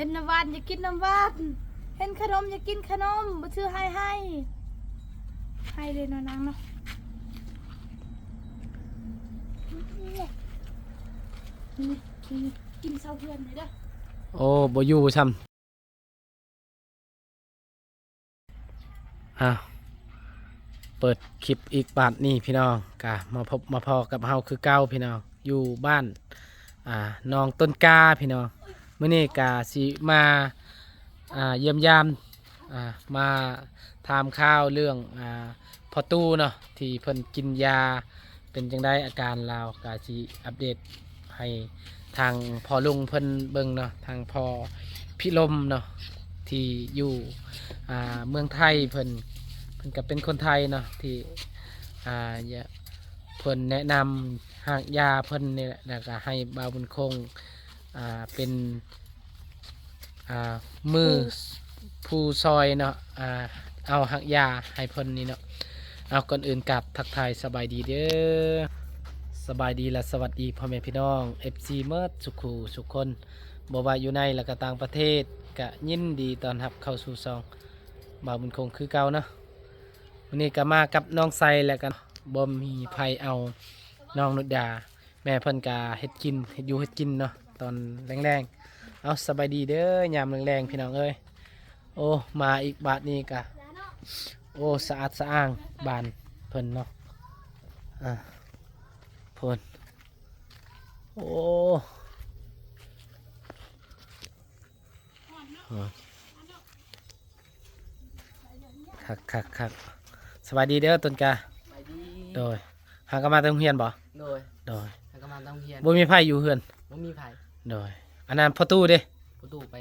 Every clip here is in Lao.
ເຫັນນ້ຳຫວານຢາກກິນນ້ຳຫວານ ເຫັນຂະໜົມຢາກກິນຂະໜົມ ບໍ່ຊື້ໃຫ້ ໃຫ້ ໃຫ້ເລີຍເນາະນາງເນາະ. ກິນເຊົາເພື່ອນເດີ. ໂອ້ ບໍ່ຢູ່ຊ້ຳ. ອ້າວ ເປີດຄລິບອີກບາດນີ້ພີ່ນ້ອງ ກະມາພົບມາພໍ້ກັບເຮົາຄືເກົ່າພີ່ນ້ອງ ຢູ່ບ້ານ ອ່າ ໜອງຕົ້ນກາພີ່ນ້ອງ. ມື້ນີ້ກະຊິມາ ອ່າ ຢ້ຽມຢາມ ອ່າ ມາຖາມຂ່າວເລື່ອງ ອ່າ ພໍ່ຕູ້ເນາະ ທີ່ເພິ່ນກິນຢາ ເປັນຈັ່ງໃດອາການລາວ ກະຊິອັບເດດໃຫ້ທາງພໍ່ລຸງເພິ່ນເບິ່ງເນາະ ທາງພໍ່ພິລົມເນາະ ທີ່ຢູ່ ອ່າ ເມືອງໄທ ເພິ່ນ ເພິ່ນກະເປັນຄົນໄທເນາະ ທີ່ ອ່າ ເພິ່ນແນະນຳຮາກຢາເພິ່ນນີ້ແຫຼະ ແລ້ວກະໃຫ້ບ່າວບຸນຄົງ ອ່າ ເປັນ ອ່າ ມື ຜູ້ ຜູ້ຊ່ອຍເນາະ ອ່າ ເອົາຮາກຢາໃຫ້ເພິ່ນນີ້ເນາະ. ເອົາ ກ່ອນອື່ນກາບທັກທາຍສະບາຍດີເດີ ສະບາຍດີ ແລະ ສະຫວັດດີພໍ່ແມ່ພີ່ນ້ອງ ເອັຟຊີ ເໝິດສຸຂູສຸຄົນ ບໍ່ວ່າຢູ່ໃນ ແລະ ກະຕ່າງປະເທດ ກະຍິນດີຕ້ອນຮັບເຂົ້າສູ່ຊ່ອງບ່າວບຸນຄົງຄືເກົ່າເນາະ. ມື້ນີ້ກະມາກັບນ້ອງໄຊ ແລະ ກະບໍ່ມີໃຜເອົານ້ອງນຸດດາ ແມ່ເພິ່ນກະເຮັດກິນ ເຮັດຢູ່ເຮັດກິນເນາະ ຕອນແລງໆ. ເອົາ ສະບາຍດີເດີ ຍາມແລງໆ ພີ່ນ້ອງເອີຍ. ໂອ້ ມາອີກບາດນີ້ກະ ໂອ້ ສະອາດສະອ້າງບ້ານເພິ່ນເນາະ. ອ່າ ພຸ້ນ ໂອ້ ຄັກໆໆ. ສະບາຍດີເດີຕົ້ນກາ. ສະບາຍດີ. ໂດຍ ຫາກະມາແຕ່ໂຮງຮຽນບໍ່? ໂດຍ ໂດຍ. ຫາກະມາແຕ່ໂຮງຮຽນ. ບໍ່ມີໃຜຢູ່ເຮືອນ? ບໍ່ມີໃຜ. ໂດຍ. ອັນນັ້ນພໍ່ຕູ້ເດ? ພໍ່ຕູ້ໄປ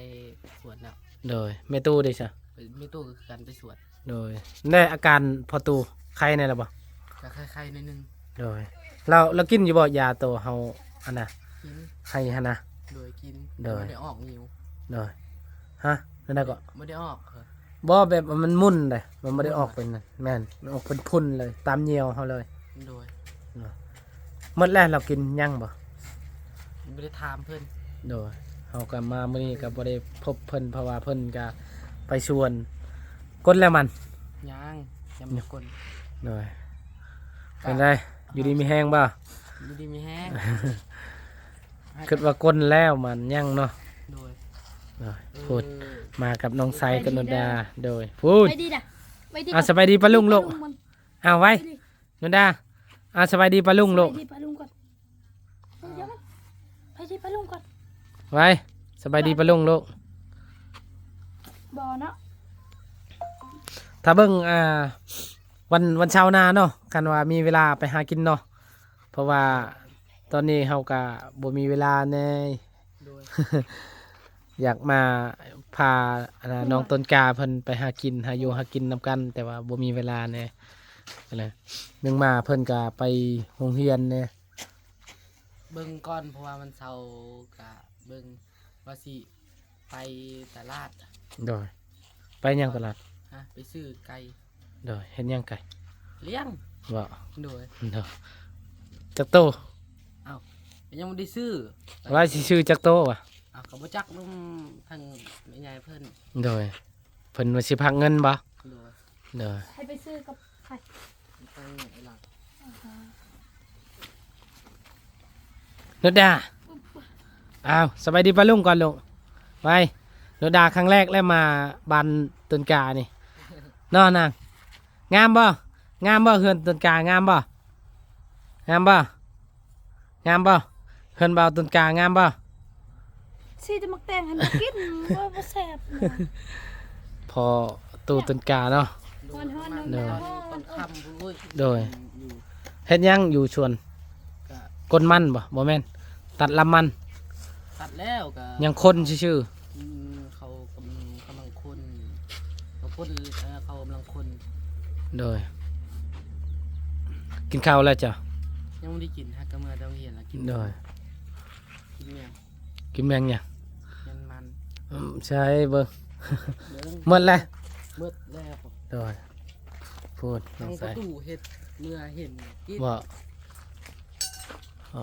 ສວນແລ້ວ. ໂດຍ. ແມ່ຕູ້ເດຊະ? ແມ່ຕູ້ກໍຄືກັນໄປສວນ. ໂດຍ. ແລ້ວອາການພໍ່ຕູ້ໄຄແດ່ແລ້ວບໍ່? ກໍໄຄໆໜ້ອຍໜຶ່ງ. ໂດຍ. ລາວ ລາວກິນຢູ່ບໍ່ ຢາໂຕເຮົາອັນນະ? ກິນ. ໄຄຫັ້ນນະ? ໂດຍ ກິນ. ໂດຍ. ບໍ່ໄດ້ອອກນິ້ວ. ໂດຍ. ຮະ? ແນວໃດເກາະ? ບໍ່ໄດ້ອອກ. ບໍ່ ແບບມັນໝຸ່ນເດ້ ມັນບໍ່ໄດ້ອອກເປັນນັ້ນ. ແມ່ນ ມັນອອກເປັນຝຸ່ນເລີຍ ຕາມຍ່ຽວເຮົາເລີຍ. ໂດຍ. ເນາະ ໝົດແລ້ວ ລາວກິນຍັງບໍ່? ບໍ່ໄດ້ຖາມເພິ່ນ. ໂດຍ. ເຮົາກໍມາມື້ນີ້ກໍບໍ່ໄດ້ພົບເພິ່ນ ເພາະວ່າເພິ່ນກໍໄປສວນ. ກົນແລ້ວມັນ? ຍັງ ຍັງບໍ່ກົນ. ໂດຍ. ເປັນໃດ? ຢູ່ດີມີແຮງບໍ່? ຢູ່ດີມີແຮງ. ຄິດວ່າກົນແລ້ວມັນຍັງເນາະ. ໂດຍ. ໂດຍ. ເອີ ພຸ້ນ ມາກັບນ້ອງໄຊກັບນຸດດາ. ໂດຍ. ພຸ້ນ ໄປດີດະ ໄປດີດະ. ອ່າ ສະບາຍດີປ້າລຸງລູກ. ອ້າວ ໄວ ນຸດດາ. ອ່າ ສະບາຍດີປ້າລຸງລູກ. ສະບາຍດີປ້າລຸງກ່ອນ. ໄປດີປ້າລຸງກ່ອນ. ໄວ ສະບາຍດີປ້າລຸງລູກ. ບໍ່ເນາະ ຖ້າເບິ່ງ ອ່າ ວັນ ວັນເສົາໜ້າເນາະ ຄັນວ່າມີເວລາໄປຫາກິນເນາະ ເພາະວ່າຕອນນີ້ເຮົາກະບໍ່ມີເວລາແດ່. ໂດຍ. ຢາກມາພາ ອັນນ່າ ນ້ອງຕົ້ນກາເພິ່ນໄປຫາກິນ ຫາຢູ່ຫາກິນນຳກັນ ແຕ່ວ່າບໍ່ມີເວລາແດ່. ກໍເລີຍ ໜຶ່ງມາເພິ່ນກະໄປໂຮງຮຽນແດ່. ເບິ່ງກ່ອນ ເພາະວ່າວັນເສົາກະເບິ່ງວ່າຊິ ໄປຕະຫຼາດ. ໂດຍ. ໄປຫຍັງຕະຫຼາດ? ຮະ? ໄປຊື້ໄກ່. ໂດຍ. ເຮັດຫຍັງໄກ່? ລ້ຽງ. ບໍ່? ໂດຍ. ໂດຍ. ຈັກໂຕ? ເອົ້າ ຍັງບໍ່ໄດ້ຊື້. ວ່າຊິຊື້ຈັກໂຕວະ? ເອົ້າ ກໍບໍ່ຈັກນຳທາງແມ່ໃຫຍ່ເພິ່ນ. ໂດຍ. ເພິ່ນວ່າຊິພາກເງິນບໍ່? ໂດຍ. ໂດຍ. ໃຫ້ໄປຊື້ກັບໃຜ? ໄປທາງໄອ້ຫຼັງ. ນຸດດາ. ອ້າວ ສະບາຍດີປ້າລຸງກ່ອນລູກ. ໄວ ນຸດດາຄັ້ງແລກແລ້ວມາບ້ານຕົ້ນການີ້ເນາະນາງ. ງາມບໍ່? ງາມບໍ່? ເຮືອນຕົ້ນກາງາມບໍ່? ງາມບໍ່? ງາມບໍ່? ເຮືອນບ່າວຕົ້ນກາງາມບໍ່? ຊິແຕ່ໝາກແຕງຫັ້ນບໍ່ກິນ ບໍ່ ບໍ່ແຊບ. ພໍ່ຕູ້ຕົ້ນກາເນາະ. ຮ້ອນໆ ໂດຍ ຕອນຄ່ຳພຸ້ນ. ໂດຍ. ເຮັດຫຍັງຢູ່ສວນ? ກະ ກົນມັນບໍ່? ບໍ່ແມ່ນ ຕັດລຳມັນ. ຕັດແລ້ວກະ ຍັງຄົນຊື່ໆ. ອືມ ເຂົາກຳ ກຳລັງຄົນ ເຂົາຄົນ ເອີ ເຂົາກຳລັງຄົນ. ໂດຍ. ກິນເຂົ້າແລ້ວເຈົ້າ? ຍັງບໍ່ໄດ້ກິນ ຫາກະເມືອແຕ່ໂຮງຮຽນລະກິນ. ໂດຍ. ກິນແມງ ກິນແມງຫຍັງ? ແມງມັນ. ອືມ ໃສ່ເບິ່ງ ເບິ່ງ ໝົດແລ້ວ. ໝົດແລ້ວ. ໂດຍ. ພຸ້ນ ທາງປະຕູເຮັດເມືອເຫັນກິນ. ບໍ່? ອໍ.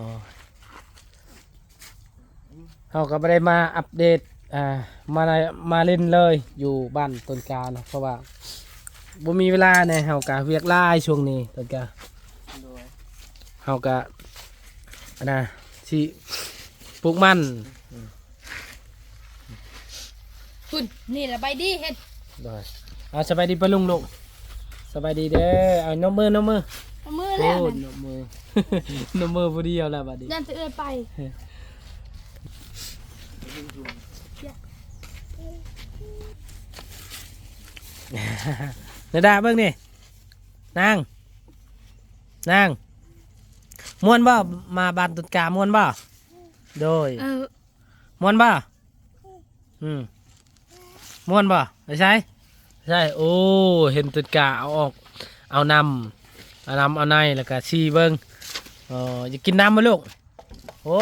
ເຮົາກໍບໍ່ໄດ້ມາອັບເດດ ອ່າ ມາ ມາຫຼິ້ນເລີຍຢູ່ບ້ານຕົ້ນກາເນາະ ເພາະວ່າບໍ່ມີເວລາແດ່ ເຮົາກະວຽກຫຼາຍຊ່ວງນີ້ຕົ້ນກາ ໂດຍ ເຮົາກະ ອັນນະ ຊິປູກມັນ ພຸ້ນ ນີ້ລະໃບດີເຫັນ ໂດຍ ເອົາ ສະບາຍດີປ້າລຸງລູກ ສະບາຍດີເດີ ເອົາ ນົບມື ນົບມື ມືແລ້ວ ໂອ້ ນົບມື ນົບມືຜູ້ດຽວແລ້ວບາດນີ້ ຢ້ານແຕ່ເອື້ອຍໄປ ນາດາເບິ່ງນີ້ ນາງ ນາງ ມ່ວນບໍ່? ມາບ້ານຕົ້ນກາມ່ວນບໍ່? ໂດຍ ເອີ ມ່ວນບໍ່? ອືມ ມ່ວນບໍ່? ໄປໃສ? ໃສ? ໂອ້ ເຫັນຕົ້ນກາເອົາອອກ ເອົານ້ຳ ເອົານ້ຳເອົາໃນ ແລ້ວກະຊີ້ເບິ່ງ ເອີ ຢາກກິນນ້ຳບໍ່ລູກ? ໂອ້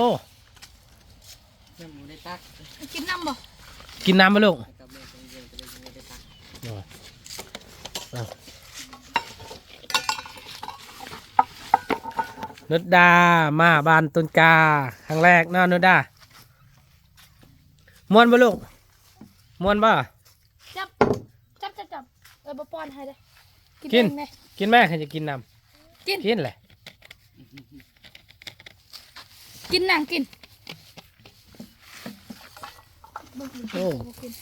ຍັງບໍ່ໄດ້ຕັກ ກິນນ້ຳບໍ່? ກິນນ້ຳບໍ່ລູກ? ນຸດດາມາບ້ານຕົ້ນກາຄັ້ງແລກເນາະ ນຸດດາ ມ່ວນບໍ່ລູກ? ມ່ວນບໍ່? ຈັບ ຈັບ ຈັບ ຈັບ ເອີ ບໍ່ປ້ອນໃຫ້ເດ້ ກິນ ກິນ ເອງແດ່ ກິນແມ່ ຄັນຈະກິນນ້ຳ ກິນ ກິນແຫຼະ ກິນ ນັ່ງກິນ ໂອ້ ບໍ່ກິນ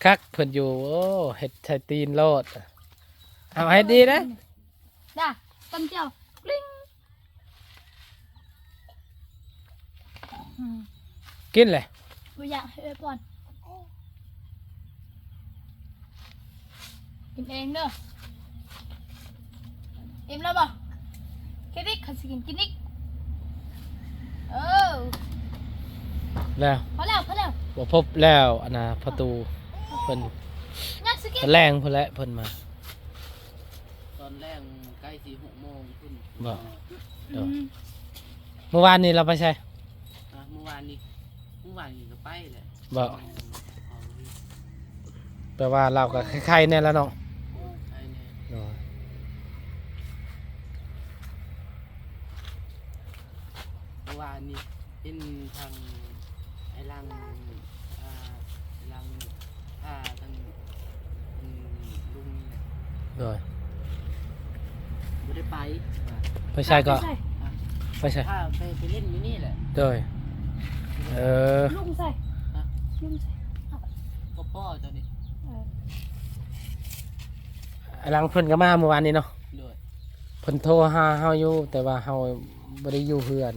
ຄັກເພິ່ນຢູ່ ໂອ້ ເຮັດໃສ່ຕີນໂລດ ເອົາ ເຮັດດີເດ້ ດາ ຕຳແຈ່ວ ກຣິ້ງ ອືມ ກິນແຫຼະ ບໍ່ຢາກໃຫ້ເອື້ອຍປ້ອນ ກິນເອງເດີ ອີ່ມແລ້ວບໍ່? ກິນອີກ ຂ້ອຍຊິກິນ ກິນອີກ ເອີ ແລ້ວ ພໍແລ້ວ ພໍແລ້ວ ບໍ່ພົບແລ້ວ ອັນນ່າ ປະຕູເພິ່ນ ຍັງຊິກິນ ຕອນແລງພຸ້ນແຫຼະເພິ່ນມາ ຕອນແລງໃກ້ຊິຫົກໂມງພຸ້ນ ບໍ່ ອືມ ເມື່ອວານນີ້ລາວໄປໃສ? ອ່າ ເມື່ອວານນີ້ ເມື່ອວານນີ້ກໍໄປແຫຼະ ບໍ່ ແປວ່າລາວກໍໄຄໆແດ່ລະເນາະ ໄຄແດ່ ໂດຍ ເມື່ອວານນີ້ເຫັນທາງ ໄອ້ຫຼັງ ອ່າ ຫຼັງ ອ່າ ທາງ ອືມ ລຸງນີ້ແຫຼະ ໂດຍ ບໍ່ໄດ້ໄປ ໄປໃສກໍ? ໄປໃສ? ໄປໃສ? ພາໄປ ໄປຫຼິ້ນຢູ່ນີ້ແຫຼະ ໂດຍ ເອີ ລຸງໃສ? ຮະ? ລຸງໃສ? ກໍພໍ່ເຈົ້ານີ້ ເອີ ໄອ້ຫຼັງເພິ່ນກໍມາມື້ວານນີ້ເນາະ ໂດຍ ເພິ່ນໂທຫາເຮົາຢູ່ ແຕ່ວ່າເຮົາບໍ່ໄດ້ຢູ່ເຮືອນ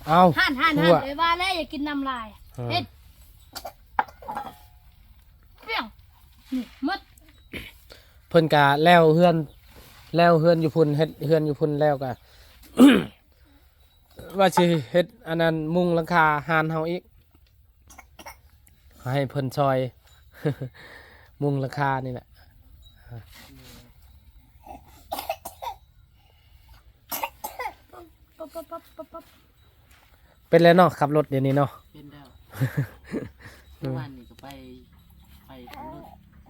ເອົ້າ ຫັ້ນໆໆ ເອີ ວ່າແລ້ວຢ່າກິນນ້ຳຫຼາຍ ເອີ ເຮັດ ປຽງ ນີ້ໝົດ ເພິ່ນກະແລ້ວເຮືອນ ແລ້ວເຮືອນຢູ່ພຸ້ນ ເຮັດເຮືອນຢູ່ພຸ້ນແລ້ວກະ ວ່າຊິເຮັດອັນນັ້ນ ມຸງຫຼັງຄາຮ້ານເຮົາອີກ ໃຫ້ເພິ່ນຊ່ອຍມຸງຫຼັງຄານີ້ແຫຼະ ປັບ ປັບ ປັບ ປັບ ປັບ ເປັນແລ້ວເນາະ ຂັບລົດດຽວນີ້ເນາະ ເປັນແລ້ວ ເມື່ອວານນີ້ກໍໄປ ໄປຂັບລົດ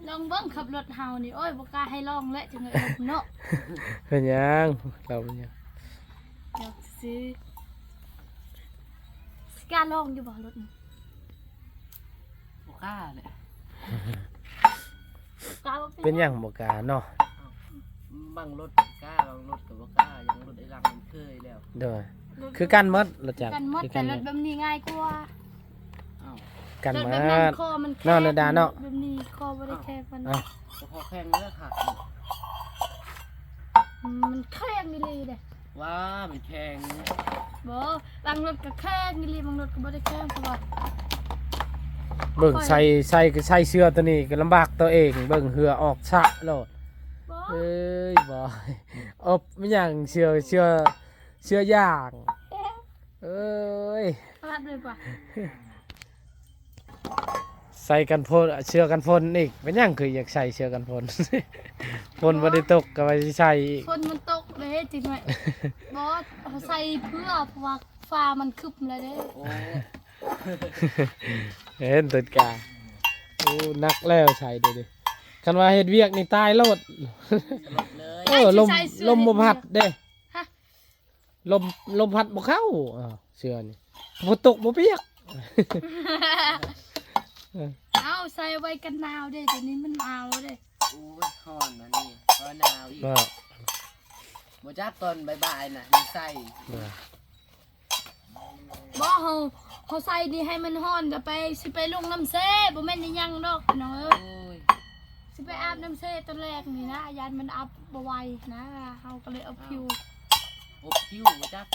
ລອງເບິ່ງຂັບລົດເຮົານີ້ ໂອ້ຍ ບໍ່ກ້າໃຫ້ລອງແຫຼະ ຈັ່ງໄດ້ລົງເນາະ ເປັນຫຍັງ ລອງເປັນຫຍັງ ລອງຊື່ ຊິກ້າລອງຢູ່ບໍ່ລົດນີ້? ບໍ່ກ້າແຫຼະ ກ້າບໍ່ເປັນ ເປັນຫຍັງບໍ່ກ້າເນາະ? ບາງລົດກ້າ ບາງລົດກໍບໍ່ກ້າ ຢ່າງລົດໄອ້ຫຼັງມັນເຄີຍແລ້ວ ໂດຍ ຄືກັນໝົດ ລົດຈັກ ຄືກັນໝົດ ແຕ່ລົດແບບນີ້ງ່າຍກວ່າ ອ້າວ ກັນໝົດ ລົດແບບນັ້ນຄໍມັນແຂງເນາະ ນາດາເນາະ ແບບນີ້ຄໍບໍ່ໄດ້ແຂງປານໃດ ອ້າວ ກໍພໍແຂງເລີຍ ຂາດ ອືມ ມັນແຂງອີ່ຫຼີເດ້ ວ້າ ມັນແຂງ ບໍ່ ບາງລົດກໍແຂງອີ່ຫຼີ ບາງລົດກໍບໍ່ໄດ້ແຂງ ເພາະວ່າ ເບິ່ງ ຂ້ອຍ ໃສ່ ໃສ່ ໃສ່ເສື້ອຕົວນີ້ກໍລຳບາກຕົວເອງ ເບິ່ງເຫື່ອອອກຊະໂລດ ບໍ່ ເອີຍ ບໍ່ ອົບ ແມ່ນຫຍັງ ເສື້ອ ເສື້ອ ເສື້ອຢາງ ເອີຍ ຂະໜາດເລີຍກວ່າ ໃສ່ກັນຝົນ ເສື້ອກັນຝົນອີກ ເປັນຫຍັງຄືຢາກໃສ່ເສື້ອກັນຝົນ ຝົນບໍ່ໄດ້ຕົກກໍວ່າຊິໃສ່ອີກ ຝົນມັນຕົກເດ້ ຈິງໄວ້ ບໍ່ ເຮົາໃສ່ເພື່ອ ເພາະວ່າຟ້າມັນຄຶ້ມແລ້ວເດ້ ໂອ້ ເຫັນຕົ້ນກາ ໂອ້ ໜັກແລ້ວໃສ່ເດ້ ຄັນວ່າເຮັດວຽກນີ້ຕາຍໂລດ ໂອ້ ລົມ ລົມບໍ່ພັດເດ້ ຮະ ລົມ ລົມພັດບໍ່ເຂົ້າ ເສື້ອນີ້ ຝົນຕົກບໍ່ປຽກ ເອີ ເອົາໃສ່ໄວ້ກັນໜາວເດ້ ດຽວນີ້ມັນໜາວເດ້. ໂອ້ຍ ຮ້ອນອັນນີ້ ຮ້ອນໜາວອີກ ບໍ່ ບໍ່ຈັກຕອນບ່າຍໆນະ ນີ້ໃສ່ ບໍ່ ບໍ່ ເຮົາ ເຮົາໃສ່ນີ້ໃຫ້ມັນຮ້ອນ ແລ້ວໄປ ຊິໄປລົງນ້ຳເຊ ບໍ່ແມ່ນອີ່ຫຍັງດອກ ພີ່ນ້ອງເອີຍ. ໂອ້ຍ ຊິໄປອາບນ້ຳເຊຕອນແລງນີ້ນະ ຢ້ານມັນອາບບໍ່ໄຫວນະ ເຮົາກໍເລີຍອົບຜິວ. ອົບຜິວບໍ່ຈັກ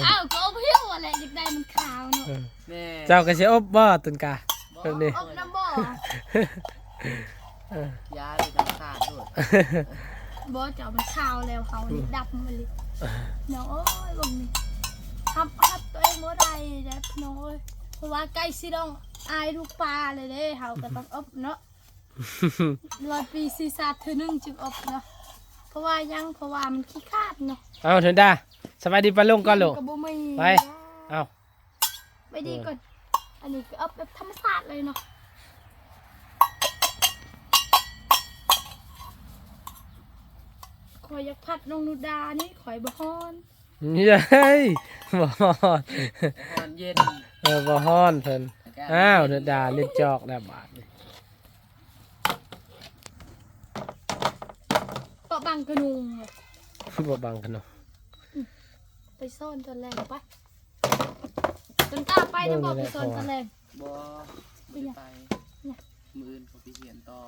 ອ້າວ ກໍອົບຜິວຫັ້ນແຫຼະ ຢາກໄດ້ມັນຂາວເນາະ. ເອີ ແມ່ ເຈົ້າກໍຊິອົບບໍ່ ຕຸນກາ ບໍ່ ແບບນີ້ ອົບນຳບໍ່? ເອີ ຢ່າເລີຍ ທຳມະຊາດໂລດ. ບໍ່ ເຈົ້າມັນຂາວແລ້ວ ເຮົານີ້ດຳໝົດເລີຍເນາະ. ໂອ້ຍ ເບິ່ງນີ້ ຮັບ ຮັບຕົວເອງບໍ່ໄດ້ເດ້ພີ່ນ້ອງເອີຍ ເພາະວ່າໃກ້ຊິຕ້ອງອາຍລູກປາແລ້ວເດ້ ເຮົາກໍຕ້ອງອົບເນາະ. ຮ້ອຍປີຊີ້ຊາດເທື່ອໜຶ່ງຈຶ່ງອົບເນາະ ເພາະວ່າຫຍັງ ເພາະວ່າມັນຂີ້ຂາດເນາະ. ເອົາ ເຖິນດາ ສະບາຍດີປ້າລຸງກ່ອນລູກ ກໍບໍ່ມີ ໄປ ເອົາ ໄປດີກ່ອນ. ອັນນີ້ກໍອົບແບບທຳມະຊາດເລີຍເນາະ. ຂ້ອຍຢາກພັດນ້ອງນຸດດານີ້ ຂ້ອຍບໍ່ຮ້ອນ. ເຮີ້ຍ ບໍ່ຮ້ອນ ຮ້ອນເຢັນ ເອີ ບໍ່ຮ້ອນເພິ່ນ. ອ້າວ ນຸດດາຫຼິ້ນຈອກແລ້ວບາດນີ້. ເກາະບັງກະນຸງ ເກາະບັງກະນຸງ. ອືມ ໄປຊ້ອນຕອນແລງ ໄປ ຕົ້ນກ້າ ໄປນຳບໍ່ ໄປຊ້ອນຕອນແລງ? ບໍ່ ບໍ່ໄດ້ໄປ. ມື້ອື່ນເຂົາໄປຮຽນຕໍ່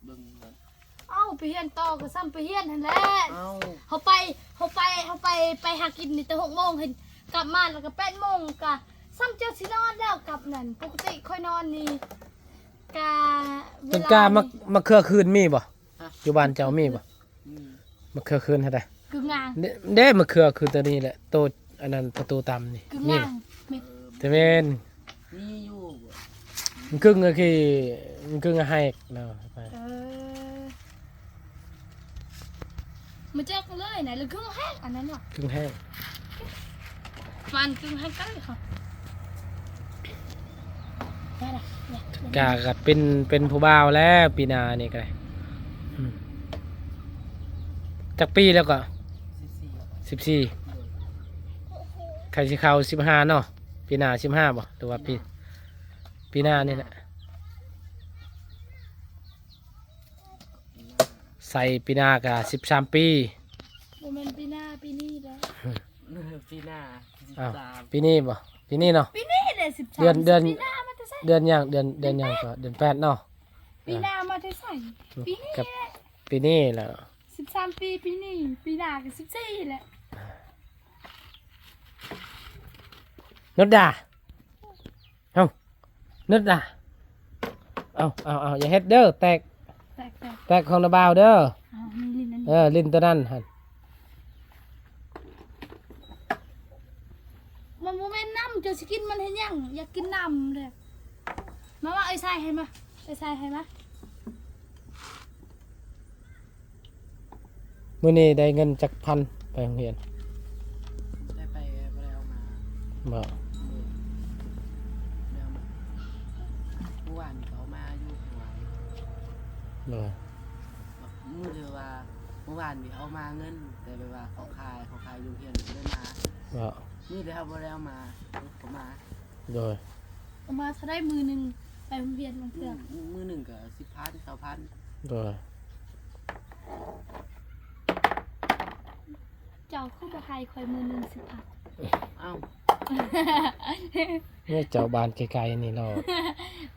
ເບິ່ງກ່ອນ. ເອົ້າ ໄປຮຽນຕໍ່ກໍສ່ຳໄປຮຽນຫັ້ນແຫຼະ. ເອົ້າ ເຮົາໄປ ເຮົາໄປ ເຮົາໄປ ໄປຫາກິນນີ້ແຕ່ຫົກໂມງ ເຫັນກັບມາແລ້ວກໍແປດໂມງ ກໍສ່ຳເຈົ້າຊິນອນແລ້ວ. ກັບນັ້ນ ປົກກະຕິຂ້ອຍນອນນີ້ ກະເວລາ ຕົ້ນກ້າ ມະ ມະເຂືອຄືນມີບໍ່? ຢູ່ບ້ານເຈົ້າມີບໍ່? ອືມ ມະເຂືອຄືນຫັ້ນນະ ກຶ່ງງາງ ເດ້ ມະເຂືອຄືນໂຕນີ້ແຫຼະ ໂຕອັນນັ້ນ ປະຕູຕຳນີ້ ກຶ່ງງາງ ມີບໍ່? ແຕ່ແມ່ນ ມີຢູ່ ມັນກຶ່ງກະຄື ມັນກຶ່ງກະແຮກເນາະ. ເອີ ມາແຈກເລີຍນະ ລະກຶ່ງແຮກອັນນັ້ນເນາະ ກຶ່ງແຮກ ມັນຄືໃຫ້ກັນເລີຍເຂົາ ກະ ກະເປັນ ເປັນຜູ້ບ່າວແລ້ວ ປີໜ້ານີ້ກໍໄດ້. ອືມ ຈັກປີແລ້ວກໍ? ສິບສີ່ ສິບສີ່ ໂດຍ ໃກ້ຊິເຂົ້າສິບຫ້າເນາະ. ປີໜ້າສິບຫ້າບໍ່ ຫຼືວ່າປີ ປີໜ້ານີ້ແຫຼະ. ໃສ່ປີໜ້າກະສິບສາມປີ. ບໍ່ແມ່ນປີໜ້າ ປີນີ້ເດ້. ປີໜ້າ ສິບສາມ ປີນີ້ບໍ່? ປີນີ້ເນາະ ປີນີ້ເດ້ ສິບສາມ ເດືອນ ເດືອນ ປີໜ້າມາແຕ່ໃສ? ເດືອນຫຍັງ? ເດືອນ ເດືອນຫຍັງກໍ? ເດືອນແປດເນາະ. ປີໜ້າມາແຕ່ໃສ? ປີນີ້ແຫຼະ ປີນີ້ແຫຼະ. ສິບສາມປີ ປີນີ້ ປີໜ້າກໍສິບສີ່ແຫຼະ. ນຸດດາ ເອົ້າ ນຶດນະ ເອົາ ເອົາ ເອົາ ຢ່າເຮັດເດີ ແຕກ ແຕກ ແຕກ ແຕກຂອງນາບ່າວເດີ. ເອີ ຫຼິ້ນໂຕນັ້ນຫັ້ນ ມັນບໍ່ແມ່ນນ້ຳ ເຈົ້າຊິກິນມັນເຮັດຫຍັງ? ຢາກກິນນ້ຳເດ້. ມາ ມາ ເອື້ອຍໃສ່ໃຫ້ມາ ເອື້ອຍໃສ່ໃຫ້ມາ. ມື້ນີ້ໄດ້ເງິນຈັກພັນໄປໂຮງຮຽນ? ໄດ້ໄປ ບໍ່ໄດ້ເອົາມາ. ບໍ່? ບໍ່ໄດ້ເອົາມາ. ມື້ວານນີ້ກໍເອົາມາຢູ່ ມື້ວານ. ໂດຍ. ມື້ທີ່ວ່າ ມື້ວານນີ້ເອົາມາເງິນ ແຕ່ແບບວ່າເຂົາຂາຍ ເຂົາຂາຍຢູ່ໂຮງຮຽນ ກໍເລີຍມາ. ບໍ່? ມື້ທີ່ເຮົາບໍ່ໄດ້ເອົາມາ ເຂົາມາ. ໂດຍ. ເອົາມາເທົ່າໃດມື້ໜຶ່ງ ໄປໂຮງຮຽນບາງເທື່ອ? ມື້ ມື້ໜຶ່ງກໍສິບພັນ ຊາວພັນ. ໂດຍ. ເຈົ້າຄືບໍ່ໃຫ້ຂ້ອຍມື້ໜຶ່ງສິບພັນ? ອ້າວ ເອີ ເຈົ້າບ້ານໃກ້ໆນີ້ເນາະ.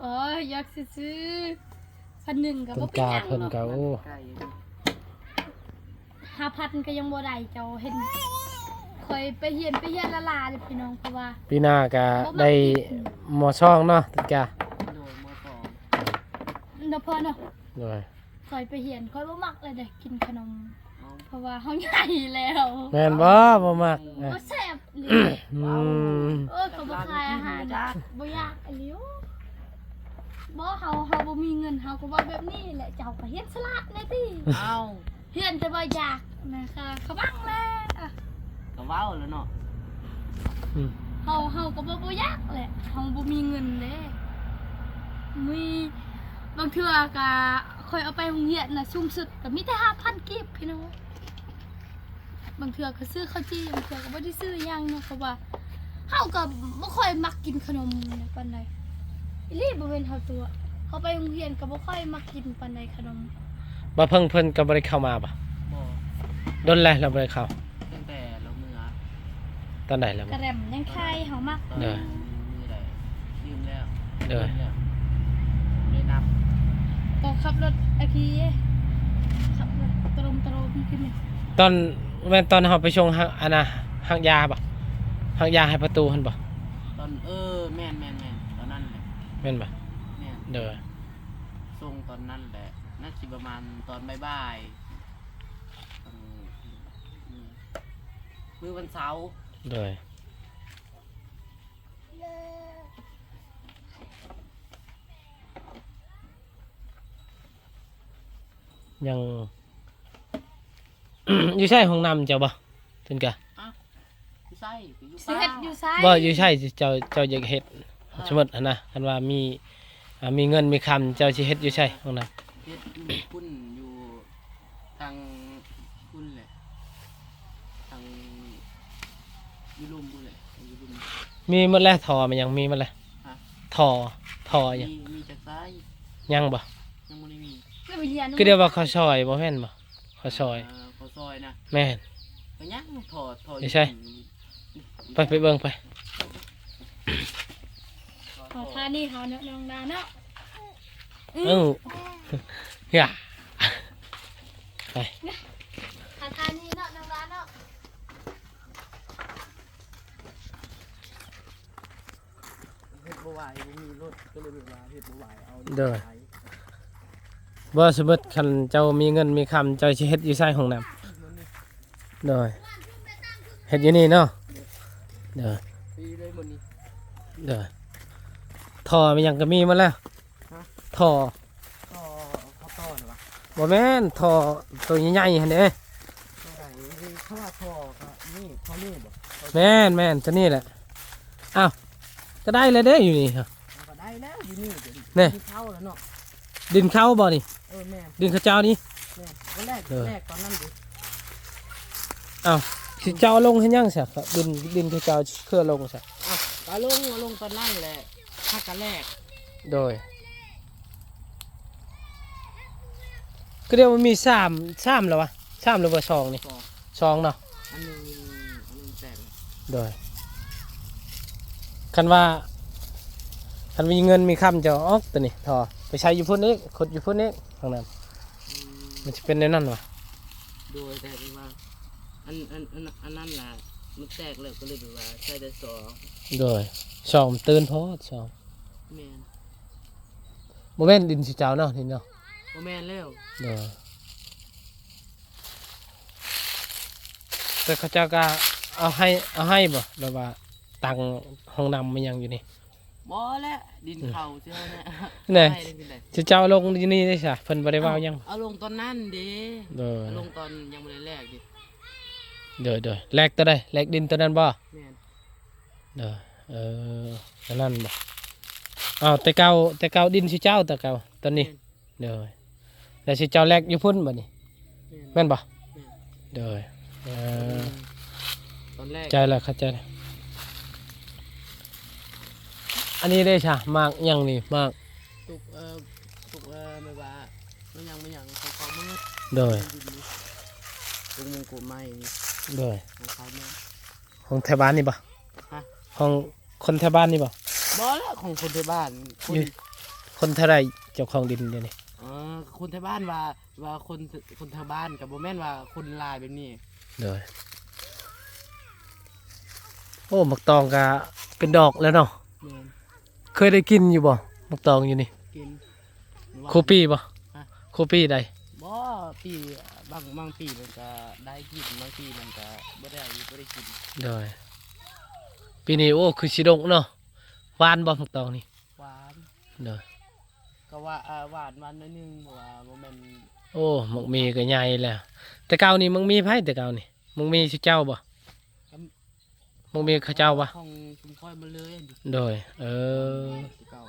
ໂອ້ຍ ຢາກຊື່ໆ ພັນໜຶ່ງກໍບໍ່ເປັນຫຍັງເນາະ. ເພິ່ນກໍ ໂອ້ ຫ້າພັນກໍຍັງບໍ່ໄດ້ເຈົ້າເຫັນ. ຂ້ອຍໄປຮຽນ ໄປຮຽນລ້າໆເດ້ພີ່ນ້ອງ ເພາະວ່າ ປີໜ້າກະໄດ້ ມ.ສອງ ເນາະ ຕິກາ. ໂດຍ ມ.ສອງ ເນາະພໍ່ເນາະ. ໂດຍ. ຂ້ອຍໄປຮຽນ ຂ້ອຍບໍ່ມັກເລີຍເດ້ກິນຂະໜົມ ເອົ້າ ເພາະວ່າເຮົາໃຫຍ່ແລ້ວ. ແມ່ນບໍ່? ບໍ່ມັກ ບໍ່ແຊບ. ອືມ ເອີ ເຂົາບໍ່ຂາຍອາຫານ ບໍ່ຢາກອີ່ຫຼີ. ບໍ່ ເຮົາ ເຮົາບໍ່ມີເງິນ ເຮົາກໍເວົ້າແບບນີ້ແຫຼະ. ເຈົ້າກໍຮຽນສະຫຼາດແດ່ຕິ. ເອົ້າ ຮຽນແຕ່ວ່າຢາກນະຄະ ຂະບັງແຫຼະ ກໍເວົ້າແລ້ວເນາະ. ອືມ ເຮົາ ເຮົາກໍບໍ່ ບໍ່ຢາກແຫຼະ ເຮົາບໍ່ມີເງິນເດ້. ມີ ບາງເທື່ອກໍຂ້ອຍເອົາໄປໂຮງຮຽນນະ ສູງສຸດກໍມີແຕ່ຫ້າພັນກີບພີ່ນ້ອງ. ບາງເທື່ອກໍຊື້ເຂົ້າຈີ່ ບາງເທື່ອກໍບໍ່ໄດ້ຊື້ຫຍັງເນາະ ເພາະວ່າ ເຮົາກໍບໍ່ຄ່ອຍມັກກິນຂະໜົມປານໃດ ອີ່ຫຼີ. ບໍ່ແມ່ນເຮົາຕົວະ ເຮົາໄປໂຮງຮຽນກໍບໍ່ຄ່ອຍມັກກິນປານໃດຂະໜົມ. ບໍ່ເພິ່ງເພິ່ນກໍບໍ່ໄດ້ເຂົ້າມາບໍ່? ບໍ່. ດົນແລ້ວລາວບໍ່ໄດ້ເຂົ້າ? ຕັ້ງແຕ່ລາວເມືອ. ຕອນໃດລາວເມືອ? ກະແລັມຍັງໄຄເຮົາມັກ. ເອີ ເດີ ລືມແລ້ວ ເດີ ລືມແລ້ວ ບໍ່ໄດ້ນັບ. ຕອນຂັບລົດໄອພີ ຂັບລົດຕະລົມໆຂຶ້ນນີ້ ຕອນ ແມ່ນຕອນເຮົາໄປສົ່ງ ອັນນ່າ ຮັກຢາບໍ່? ຮັກຢາໃຫ້ປະຕູຫັ້ນບໍ່? ຕອນ ເອີ ແມ່ນໆໆ ຕອນນັ້ນແຫຼະ. ແມ່ນບໍ່? ແມ່ນ. ເດີ ສົ່ງຕອນນັ້ນແຫຼະ ໜ້າຊິປະມານຕອນບ່າຍໆ ມື້ ມື້ວັນເສົາ. ໂດຍ ຍັງ ຢູ່ໃສຫ້ອງນ້ຳເຈົ້າບໍ່? ເພິ່ນກະ ອ່ະ ຢູ່ໃສ? ຢູ່ ຊິເຮັດຢູ່ໃສ? ບໍ່ ຢູ່ໃສ ເຈົ້າ ເຈົ້າຢາກເຮັດ? ອ່າ ສົມມຸດຫັ້ນນະ ຄັນວ່າມີ ອ່າ ມີເງິນມີຄຳ ເຈົ້າຊິເຮັດຢູ່ໃສຫ້ອງນ້ຳ? ເຮັດຢູ່ພຸ້ນ ຢູ່ທາງພຸ້ນແຫຼະ ທາງຢູ່ລຸ່ມພຸ້ນແຫຼະ ຢູ່ລຸ່ມ. ມີໝົດແລ້ວ ທໍ່ ມີຫຍັງ ມີໝົດແລ້ວ? ຮະ? ທໍ່ ທໍ່ຫຍັງ? ມີ ມີຈັກສາຍ? ຍັງບໍ່? ຍັງບໍ່ໄດ້ມີ. ຄືດຽວວ່າເຂົາຊອຍ ບໍ່ແມ່ນບໍ່? ເຂົາຊອຍ ເອີ ເຂົາຊອຍນະ. ແມ່ນ. ກໍຍັງທໍ່ ທໍ່ຢູ່ໃສ? ໄປ ໄປເບິ່ງໄປ. ຂໍທານີ້ເຮົາເນາະ ນ້ອງດາເນາະ. ເອີ ຢ່າ ໄປ ຂໍທານີ້ເນາະ ນ້ອງດາເນາະ. ເຮັດບໍ່ໄຫວ ບໍ່ມີລົດ ກໍເລີຍແບບວ່າເຮັດບໍ່ໄຫວ ເອົາ ໂດຍ ບໍ່. ສົມມຸດຄັນເຈົ້າມີເງິນມີຄຳ ເຈົ້າຊິເຮັດຢູ່ໃສຫ້ອງນ້ຳ? ໂດຍ ເຮັດຢູ່ນີ້ເນາະ. ໂດຍ ຟຣີເລີຍມື້ນີ້. ໂດຍ ທໍ່ມີຫຍັງກໍມີໝົດແລ້ວ. ຮະ? ທໍ່ ທໍ່ ທໍ່ນີ້ຫວາ? ບໍ່ແມ່ນ ທໍ່ໂຕໃຫຍ່ໆຫັ້ນເດ້. ໂຕໃດ? ເຂົາວ່າທໍ່ກໍນີ້ ທໍ່ນີ້ບໍ່? ແມ່ນໆ ໂຕນີ້ແຫຼະ. ອ້າວ ກໍໄດ້ແລ້ວເດ້ຢູ່ນີ້. ເອົາ ກໍໄດ້ແລ້ວຢູ່ນີ້. ນີ້ ດິນເຂົາແລ້ວເນາະ. ດິນເຂົາບໍ່ນີ້? ເອີ ແມ່ນ ດິນເຂົາເຈົ້ານີ້. ແມ່ນ ກໍແລກ ເອີ ແລກຕອນນັ້ນເດ້. ອ້າວ ຊິເຈົ້າລົງເຮັດຫຍັງຊະ? ດິນ ດິນເຂົາເຈົ້າເຄືອລົງຊະ? ເອົາ ກໍລົງ ເອົາລົງຕອນນັ້ນແຫຼະ ຫາກະແລກ. ໂດຍ ຄືດຽວມັນມີສາມ ສາມແລ້ວຫວາ? ສາມຫຼືວ່າສອງນີ້? ສອງ ສອງເນາະ. ອັນໜຶ່ງ ອັນໜຶ່ງແຕກ. ໂດຍ ຄັນວ່າ ຄັນມີເງິນມີຄຳ ເຈົ້າອອກໂຕນີ້ ທໍ່ ໄປໃສ່ຢູ່ພຸ້ນອີກ ຂຸດຢູ່ພຸ້ນອີກ ຫ້ອງນ້ຳ. ອືມ ມັນຊິເປັນແນວນັ້ນຫວາ? ໂດຍ ແຕ່ວ່າ ອັນ ອັນ ອັນ ອັນນັ້ນນະ ມັນແຕກແລ້ວ ກໍເລີຍແບບວ່າໃສ່ແຕ່ສອງ. ໂດຍ ສອງມັນຕື້ນໂພດ ສອງ. ແມ່ນ. ບໍ່ແມ່ນດິນຊິເຈົ້າເນາະ ນີ້ເນາະ? ບໍ່ແມ່ນແລ້ວ. ໂດຍ ແຕ່ເຂົາເຈົ້າກໍເອົາໃຫ້ ເອົາໃຫ້ບໍ່? ແບບວ່າຕັ້ງຫ້ອງນ້ຳມາຫຍັງຢູ່ນີ້? ບໍ່ແຫຼະ ດິນເຂົາຊື່ເຮົາແຫຼະ. ແນ່ ຊິເຈົ້າລົງຢູ່ນີ້ໄດ້ຊະ ເພິ່ນບໍ່ໄດ້ເວົ້າຫຍັງ. ເອົາລົງຕອນນັ້ນເດ້. ໂດຍ ເອົາລົງຕອນຍັງບໍ່ໄດ້ແລກເດ້. ໂດຍ ໂດຍ ແລກໂຕໃດ? ແລກດິນໂຕນັ້ນບໍ່? ແມ່ນ. ໂດຍ ເອີ ອັນນັ້ນບໍ່? ອ້າວ ແຕ່ເກົ່າ ແຕ່ເກົ່າດິນຊື່ເຈົ້າ ແຕ່ເກົ່າ ຕອນນີ້. ແມ່ນ. ໂດຍ ແລ້ວຊິເຈົ້າແລກຢູ່ພຸ້ນບັດນີ້ ແມ່ນ ແມ່ນບໍ່? ແມ່ນ. ໂດຍ ເອີ ອືມ ຕອນແລກ ເຂົ້າໃຈແລ້ວ ເຂົ້າໃຈແລ້ວ. ອັນນີ້ເດ້ຊະ ໝາກຫຍັງນີ້? ໝາກ ຕຸກ ເອີ ຕຸກ ເອີ ແບບວ່າ ແມ່ນຫຍັງ ແມ່ນຫຍັງ ຂອງເຂົາໝົດ. ໂດຍ ດິນນີ້ ຕຸກມຸງກົບໄມ້ນີ້. ໂດຍ ຂອງເຂົາໝົດ. ຂອງແຖວບ້ານນີ້ບໍ່? ຮະ? ຂອງຄົນແຖວບ້ານນີ້ບໍ່? ບໍ່ແຫຼະ ຂອງຄົນແຖວບ້ານ. ຄົນ ຢູ່ ຄົນເທົ່າໃດເຈົ້າຂອງດິນດຽວນີ້? ເອີ ຄົນແຖວບ້ານວ່າ ວ່າຄົນ ຄົນແຖວບ້ານກໍບໍ່ແມ່ນວ່າຄົນຫຼາຍແບບນີ້. ໂດຍ ໂອ້ ໝາກຕອງກໍເປັນດອກແລ້ວເນາະ. ແມ່ນ. ເຄີຍໄດ້ກິນຢູ່ບໍ່ ໝາກຕອງຢູ່ນີ້? ກິນ. ຄູ່ປີບໍ່? ຮະ? ຄູ່ປີໃດ? ບໍ່ ປີ ບາງ ບາງປີມັນກະໄດ້ກິນ ບາງປີມັນກະບໍ່ໄດ້ ບໍ່ໄດ້ກິນ. ໂດຍ ປີນີ້ ໂອ້ ຄືຊິດົກເນາະ. ຫວານບໍ່ໝາກຕອງນີ້? ຫວານ. ໂດຍ ກະວ່າ ອາ ຫວານ ຫວານໜ້ອຍໜຶ່ງ ເພາະວ່າບໍ່ແມ່ນ. ໂອ້ ໝາກມີກະໃຫຍ່ແລ້ວ. ແຕ່ເກົ່ານີ້ໝາກມີໃຜ ແຕ່ເກົ່ານີ້ ໝາກມີຊື່ເຈົ້າບໍ່? ມັກມີເຂົາເຈົ້າວະ? ຂອງຊຸມຂ້ອຍໝົດເລີຍ. ໂດຍ ເອີ ແຕ່ເກົ່າ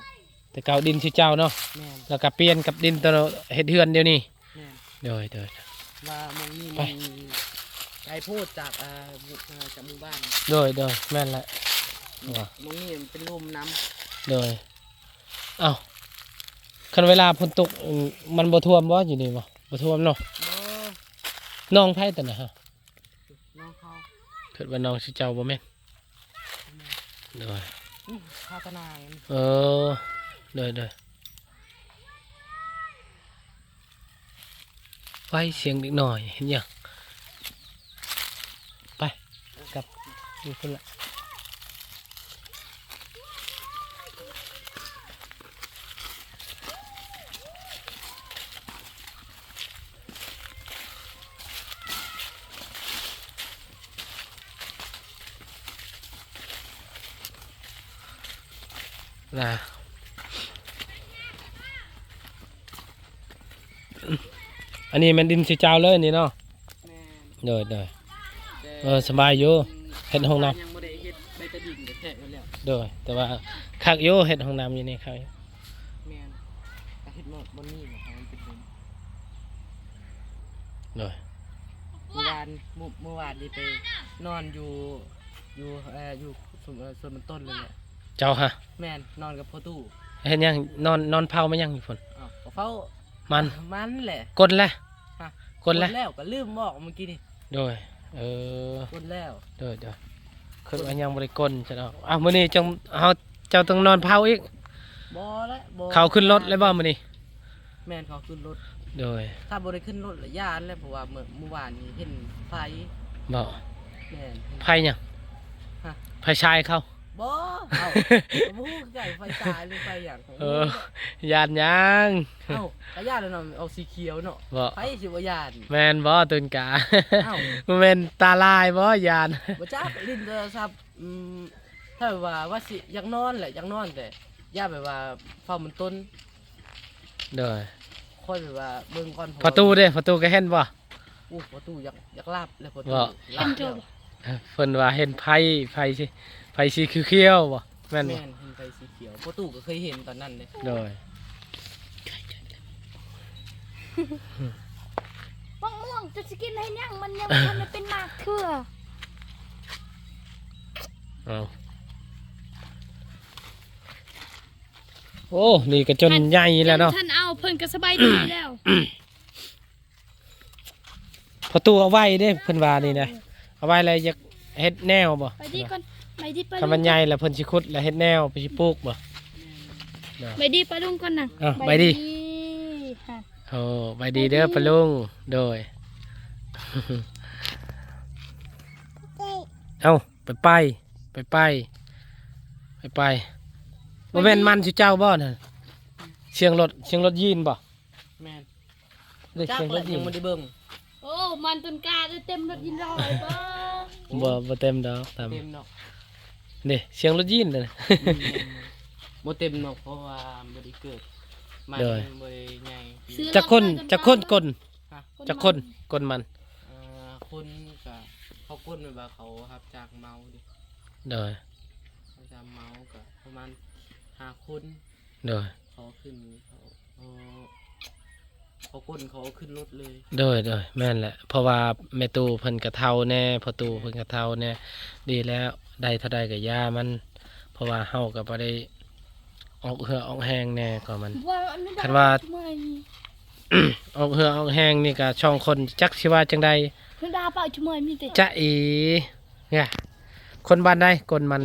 ແຕ່ເກົ່າດິນຊື່ເຈົ້າເນາະ. ແມ່ນ. ແລ້ວກໍປ່ຽນກັບດິນຕອນເຮັດເຮືອນດຽວນີ້. ແມ່ນ. ໂດຍ ໂດຍ ວ່າໝ່ອງນີ້ມັນໄກໂພດຈາກ ເອີ ໝູ່ ເອີ ຈາກໝູ່ບ້ານ. ໂດຍ ໂດຍ ແມ່ນແຫຼະ. ວ່າ ໝ່ອງນີ້ມັນເປັນລຸ່ມນ້ຳ. ໂດຍ ເອົ້າ ຄັນເວລາຝົນຕົກ ອືມ ມັນບໍ່ຖ້ວມບໍ່ຢູ່ນີ້ບໍ່? ບໍ່ຖ້ວມເນາະ. ບໍ່ ໜອງໃຜຕົວນັ້ນຮະ? ໜອງເຂົາ. ຄິດວ່າໜອງຊື່ເຈົ້າບໍ່ແມ່ນ? ບໍ່ແມ່ນ. ໂດຍ ອືມ ຄາຕະນາ. ເອີ ໂດຍ ໂດຍ. ໄວ້ ສຽງເດັກນ້ອຍເຮັດຫຍັງ? ໄປ ກັບຢູ່ພຸ້ນລະ. ນະ ອັນນີ້ແມ່ນດິນຊື່ເຈົ້າເລີຍນີ້ເນາະ? ແມ່ນ. ໂດຍ ໂດຍ. ແຕ່ ເອີ ສະບາຍຢູ່ ເຮັດຫ້ອງນ້ຳ ຍັງບໍ່ໄດ້ເຮັດ ໄປແຕ່ດິນແທ້ໆແລ້ວ. ໂດຍ ແຕ່ວ່າຄັກຢູ່ ເຮັດຫ້ອງນ້ຳຢູ່ນີ້ຄັກຢູ່. ແມ່ນ ກະເຮັດໝົດ ບໍ່ມີແລ້ວ ເພາະມັນເປັນດິນ. ໂດຍ ມື້ວານ ມື້ ມື້ວານນີ້ໄປນອນຢູ່ ຢູ່ ເອີ ຢູ່ສວນ ເອີ ສວນມັນຕົ້ນເລີຍແຫຼະ. ເຈົ້າຫະ? ແມ່ນ ນອນກັບພໍ່ຕູ້. ເຮັດຫຍັງ? ນອນ ນອນເຝົ້າແມ່ນຫຍັງຢູ່ພຸ້ນ? ອ້າວ ກໍເຝົ້າມັນ ມັນແຫຼະ. ກົນແຫຼະ? ຮະ? ກົນແຫຼະ? ກົນແລ້ວ ກໍລືມບອກເມື່ອກີ້ນີ້. ໂດຍ ເອີ ກົນແລ້ວ. ໂດຍ ໂດຍ. ຄິດວ່າຍັງບໍ່ໄດ້ກົນຊັ້ນເນາະ. ອ້າວ ມື້ນີ້ຈັ່ງ ເຮົາ ເຈົ້າຕ້ອງນອນເຝົ້າອີກ? ບໍ່ແຫຼະ ບໍ່. ເຂົາຂຶ້ນລົດແລ້ວບໍ່ມື້ນີ້? ແມ່ນ ເຂົາຂຶ້ນລົດ. ໂດຍ ຖ້າບໍ່ໄດ້ຂຶ້ນລົດລະຢ້ານແຫຼະ ເພາະວ່າເມື່ອ ມື້ວານນີ້ເຫັນໄຟ. ບໍ່? ແມ່ນ. ໄຟຫຍັງ? ຮະ? ໄຟສາຍເຂົາ? ບໍ່ ເອົ້າ ກໍບໍ່ຮູ້ຄືກັນ ໄຟສາຍຫຼືໄຟຫຍັງ. ເອີ ຢ້ານຫຍັງ? ເອົ້າ ກະຢ້ານແລ້ວເນາະ ອອກສີຂຽວເນາະ. ບໍ່? ໃຜຊິບໍ່ຢ້ານ? ແມ່ນບໍ່? ຕຸນກາ ເອົ້າ ບໍ່ແມ່ນຕາລາຍບໍ່? ຢ້ານ ບໍ່ຈັກ ຫຼິ້ນໂທລະສັບ. ອືມ ຖ້າແບບວ່າ ວ່າຊິຢາກນອນແຫຼະ ຢາກນອນ ແຕ່ຢ້ານແບບວ່າຟ້າວມັນຕົນ. ໂດຍ ຂ້ອຍແບບວ່າເບິ່ງກ່ອນ. ປະຕູເດ້? ປະຕູກໍເຫັນບໍ່? ໂອ້ ປະຕູຢາກ ຢາກຫຼັບແລ້ວ ປະຕູ ບໍ່ ຫຼັບແລ້ວ. ເພິ່ນວ່າເຫັນໄຟ ໄຟສີ ໄຟສີຂຽວໆບໍ່? ແມ່ນບໍ່? ແມ່ນ ເຫັນໄຟສີຂຽວ ປະຕູກໍເຄີຍເຫັນຕອນນັ້ນເດ້. ໂດຍ ບັກມ່ວງ ເຈົ້າຊິກິນໃຫ້ຍັງ ມັນຍັງບໍ່ທັນໄດ້ເປັນໝາກເທື່ອ. ເອົ້າ ໂອ້ ນີ້ກໍຈົນໃຫຍ່ແລ້ວເນາະ. ຄັນເອົາ ເພິ່ນກໍສະບາຍດີແລ້ວ. ພໍ່ຕູ້ເອົາໄວ້ເດ້ ເພິ່ນວ່ານີ້ນະ ເອົາໄວ້ແລ້ວຢາກເຮັດແນວບໍ່? ໄປດີກ່ອນ ໄປດີປ້າລຸງ. ຄັນມັນໃຫຍ່ແລ້ວເພິ່ນຊິຂຸດແລ້ວເຮັດແນວ ເພິ່ນຊິປູກບໍ່? ໂດຍ ໄປດີປ້າລຸງກ່ອນນະ. ເອົ້າ ໄປດີ ໄປດີ. ໂອ້ ໄປດີເດີປ້າລຸງ. ໂດຍ ເອົ້າ ໄປ ໄປ ໄປ ໄປ ບໍ່ແມ່ນມັນຊື່ເຈົ້າບໍ່ນັ້ນ? ສຽງລົດ ສຽງລົດຢີນບໍ່? ແມ່ນ. ເດ້ ຈັກແຫຼະ ຍັງບໍ່ໄດ້ເບິ່ງ. ໂອ້ ມັນຕົ້ນກາໄດ້ເຕັມລົດຫີນລອຍບໍ່? ບໍ່ ບໍ່ເຕັມດອກ ຕາມ ເຕັມເນາະ. ເດ້ ສຽງລົດຢີນເດ້. ອືມ ບໍ່ເຕັມເນາະ ເພາະວ່າບໍ່ໄດ້ເກີດມາ. ໂດຍ ຍັງບໍ່ໄດ້ໃຫຍ່. ຈັກຄົນ ຈັກຄົນກົນ? ຮະ? ຈັກຄົນກົນມັນ? ເອີ ຄົນກະ ເຂົາກົນແບບວ່າເຂົາຮັບຈ້າງເມົາເດ້. ໂດຍ ຮັບຈ້າງເມົາກະປະມານຫ້າຄົນ. ໂດຍ ເຂົາຂຶ້ນ ເຂົາ ເຂົາ ເຂົາກົນ ເຂົາເອົາຂຶ້ນລົດເລີຍ. ໂດຍ ໂດຍ ແມ່ນແຫຼະ ເພາະວ່າແມ່ຕູ້ເພິ່ນກະເຖົ້າແດ່ ພໍ່ຕູ້ເພິ່ນກະເຖົ້າແດ່. ດີແລ້ວ ໄດ້ເທົ່າໃດກະຢ່າມັນ ເພາະວ່າເຮົາກະບໍ່ໄດ້ອອກເຫື່ອອອກແຮງແດ່ ກໍມັນ ຄັນວ່າອອກເຫື່ອອອກແຮງນີ້ກະສອງຄົນ ຈັກຊິວ່າຈັ່ງໃດ. ຈະເອ ຍະ ຄົນບ້ານໃດ? ກົນມັນ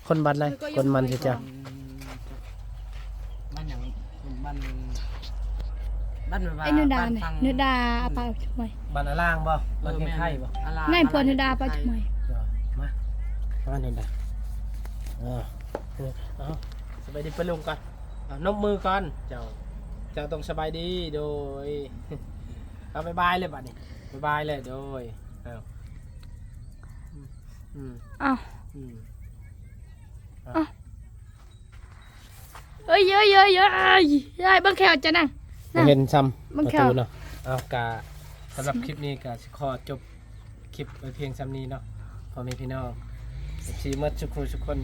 ຄົນບ້ານໃດ? ຄົນບ້ານຊື່ຈັ່ງ ບ້ານຫຍັງ? ບ້ານ ບ້ານແບບວ່າ ໄອ້ນຸດາ ບ້ານຝັ່ງ ນຸດາ ອາປາຈຸມວຍ ບ້ານອາລ່າງບໍ່? ເອີ ບ້ານເທງໄທບໍ່? ແມ່ນ ອາລ່າງ ນາຍພວນ ອາລ່າງ ນຸດາ ເທງໄທ ປາຈຸມວຍ. ມາ ມາ ນຸດາ ເອີ ເອົາ ສະບາຍດີປ້າລຸງກ່ອນ. ເອົາ ນົບມືກ່ອນ ເຈົ້າ ເຈົ້າຕ້ອງສະບາຍດີ. ໂດຍ ເອົາ ບາຍບາຍເລີຍບາດນີ້ ບາຍບາຍເລີຍ. ໂດຍ ເອົາ ອືມ ອືມ ເອົາ ອືມ ເອົາ ເອີຍ ເອີຍ ເອີຍ ເອີຍ ເບິ່ງແຂ້ວຈະນັ່ງ ບໍ່ເຫັນຊ້ຳ ເບິ່ງແຂ້ວ ປະຕູເນາະ. ເອົາ ກະສຳລັບຄລິບນີ້ກະຊິຂໍຈົບຄລິບໄວ້ພຽງຊ່ຳນີ້ເນາະ ພໍ່ແມ່ພີ່ນ້ອງ ເອັຟຊີ ໝົດທຸກຜູ້ທຸກຄົນ.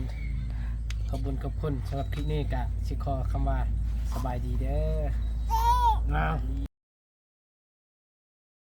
ຂອບບຸນຂອບຄຸນ. ສຳລັບຄລິບນີ້ກະຊິຂໍຄຳວ່າ ສະບາຍດີເດີ.